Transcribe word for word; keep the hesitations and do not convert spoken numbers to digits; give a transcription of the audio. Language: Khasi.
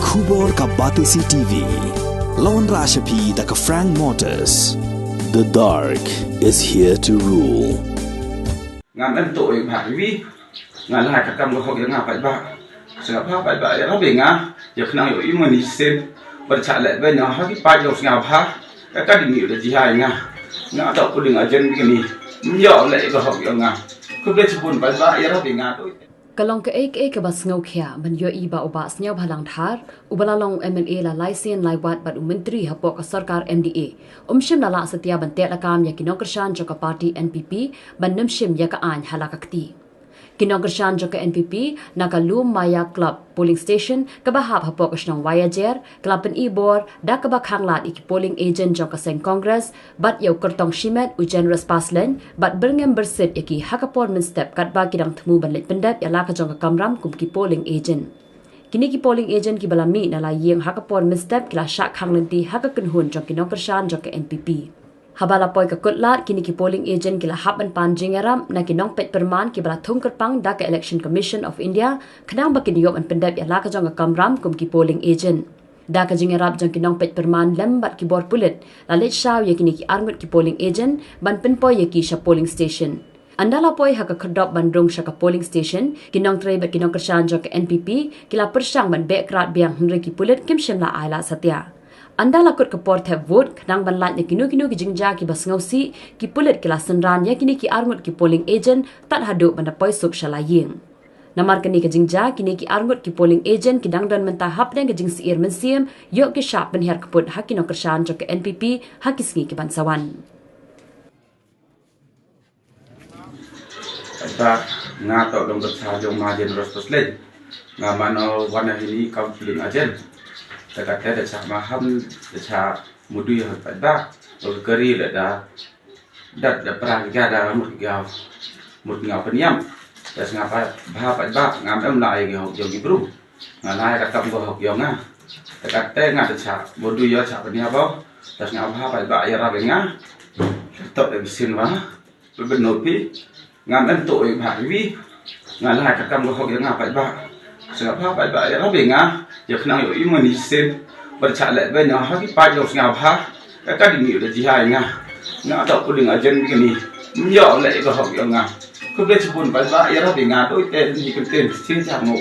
Khubor ka Batesi T V. Lawan Rashapi da ka Frank Motors. The dark is here to rule. Ngam em to oi bha ri wi. Nga la ka kam ko hok ya nga pai ba. Sngap bha pai ba ya rabe nga. Ya khnang yo i mani sem. Ba cha le be na ha ki pa yo sngap bha. Ka ka ding yo da ji hai nga. Nga to puding ajen ni. Yo le ko hok ya nga. Ko be chibun pai ba ya rabe nga to. Ka long kaei kaei kaba sngewkhia ban ïohi ba u Bah Sniawbhalang Dhar, uba la long u M L A la lai sien lai wat bad u myntri hapoh ka sorkar M D A, um shym la lah satia ban teh lakam ïa ki nongkyrshan jong ka party N P P ban nym shim ïa ka aiñ ha la ka kti. Ki nongkyrshan jong ka N P P na ka Lumaya Club polling station kaba hap hapoh ka shnong Wahiajer, ka la pyni bor da kaba khanglad ïa ki polling agent jong ka seng Congress bad ïa u kyrtong shimet u Generous Paslein bad byrngem byrsit ïa ki ha ka por mynstep katba ki dang thmu ban leit pyndep ïa la ka jong ka kamram kum ki polling agent. Kine ki polling agent kiba la mih na la ïing ha ka por mynstep ki la shah khang lynti ha ka kynhun jong ki nongkyrshan jong ka N P P. Haba la poi ka kutlad, kine ki polling agent ki la hap ban pan jingïarap na ki nongpeit pyrman kiba la thung kyrpang da ka Election Commission of India khnang ba kin ïoh ban pyndep ïa la ka jong ka kamram kum ki polling agent. Da ka jingïarap jong ki nongpeit pyrman lem bad ki bor pulit, la leit shaw ïa kine ki arngut ki polling agent ban pynpoi ïa ki sha polling station. Ynda la poi ha ka khyrdop ban rung sha ka polling station, ki nongtrei bad ki nongkyrshan jong ka N P P ki la pyrshang ban beh krad biang, hynrei ki pulit kim shym la ailad satia. Ynda la kut ka por thep vote, khnang ban lait na kino kino ki jingjia kiba sngewsih, ki pulit ki la synran ïa kine ki arngut ki polling agent tad haduh ban da poi suk sha la ïing. Namar kane ka jingjia, kine ki arngut ki polling agent ki dang don mynta hapdeng ka jingsyier mynsiem ïoh ki shah pynhiar kput ha ki nongkyrshan jong ka N P P ha ki sngi kiban sa wan. Ita nga to dong ka cha jong ma Generous Paslein. Nga mano wan ha ini kam polling agent. Ta kata da cha ma ham da cha mudu ya pat ba. Ba ka kari da da dat da pra ga da mut ga mut nga peniam. Da sngap bha pat ba ngam em la ya jong ki bru. Nga nai ka kam ko hok yong nga. Te ka te nga te cha mudu yo cha penia bo. Te sngap bha bai ba ya rap nga. Tok de sin ba. Be ben no pi. Ngam em to oi bha wi. Nga nai ka kam ko hok yong nga bai ba. Sngap bha bai ba ya rap nga. Ya khnang yo i mani sin. Ba cha le be na ha ki pa yo sngap bha. Ka ka ding yo de ji hai nga. Nga to puding ajen ni. Yo le ko hok yong nga. Ko be chibun bai ba ya rap nga to te ni ken ten sin cha mo.